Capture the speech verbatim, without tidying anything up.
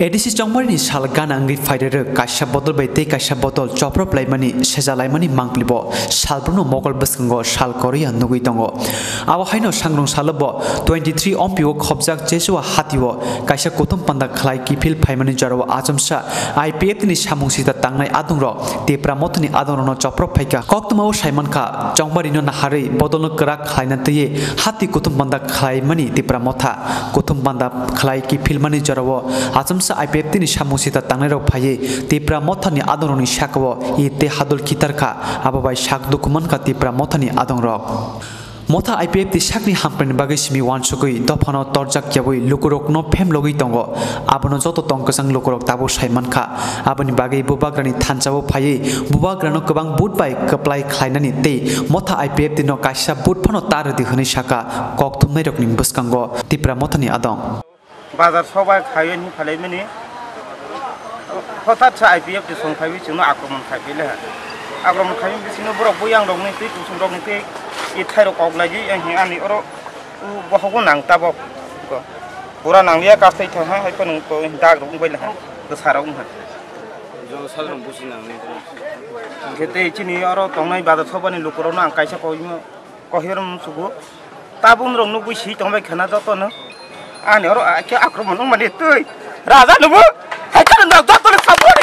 A D C chongmarini sal gana wngwi phairwrwk kaisa bodol bai tei kaisa bodol choprop laimani, seja laimani mangpili bo salbrumno mokol bwskango sal kwrwiya nugwi tongo. Abo haino sangrung salo bo twenty three ompio khobjak Jeshua hatio kaisa kuthum panda khlai kiphil phaimani jorao achomsa I P F T ni samung sita tangnai adongrok Tipra mothani adongrokno choprop phaikha. Koktwmao saimankha, chongmarino naharwi bodolno kwrak khlaina twiwi hati kuthum panda khlaimani Tipra motha. Kuthum panda khlai kiphilmani jorao achomsa I P F T ni samung sita tangnairok phaiwi Tipra mothani adongrokni sakao it tei hadol khitarkha, abo bai sak dukhu mankha Tipra mothani adongrok. Motha I P F T sakni hamkrai ni bagwi simi uansugwi dophano torjak yaui lukurokno phemlogwi tongo. Abono joto tong kwchang lukurok tabuk sai mankha. Aboni bagwi bubagrani thansa-o phaiwi bubagrano kwbang vote bai kwplai khlainani tei Motha I P F T no kaisa vote phano ta rwdi hwnwi sakha kok thumnairokni bwskango Tipra Mothani adong. Bazar soba khaiwi hinwi phailaimani. Hothat sa I P F T song phaiwi chwngno akromon khai phaile ha. Akromon khaimani bisingo borok buyang rokni twi kusung rokni twi ithairok kok lagi, yang hing ani oro u bohogo nang tabok. Pura nangliya kastai thang ha, hai phano ko dag rok wngbai le ha, kwsa rok wng ha. Jong salrong busi nang ni. Hingke tei chini oro tongnai bazar sobani lukurokno ang kaisa koima. Kohirom sugo. Tabun rok nugui si tongbai khana jotono. Ani oro akhe akromon wngmani twi. Raja nubu. Hai khana jotono support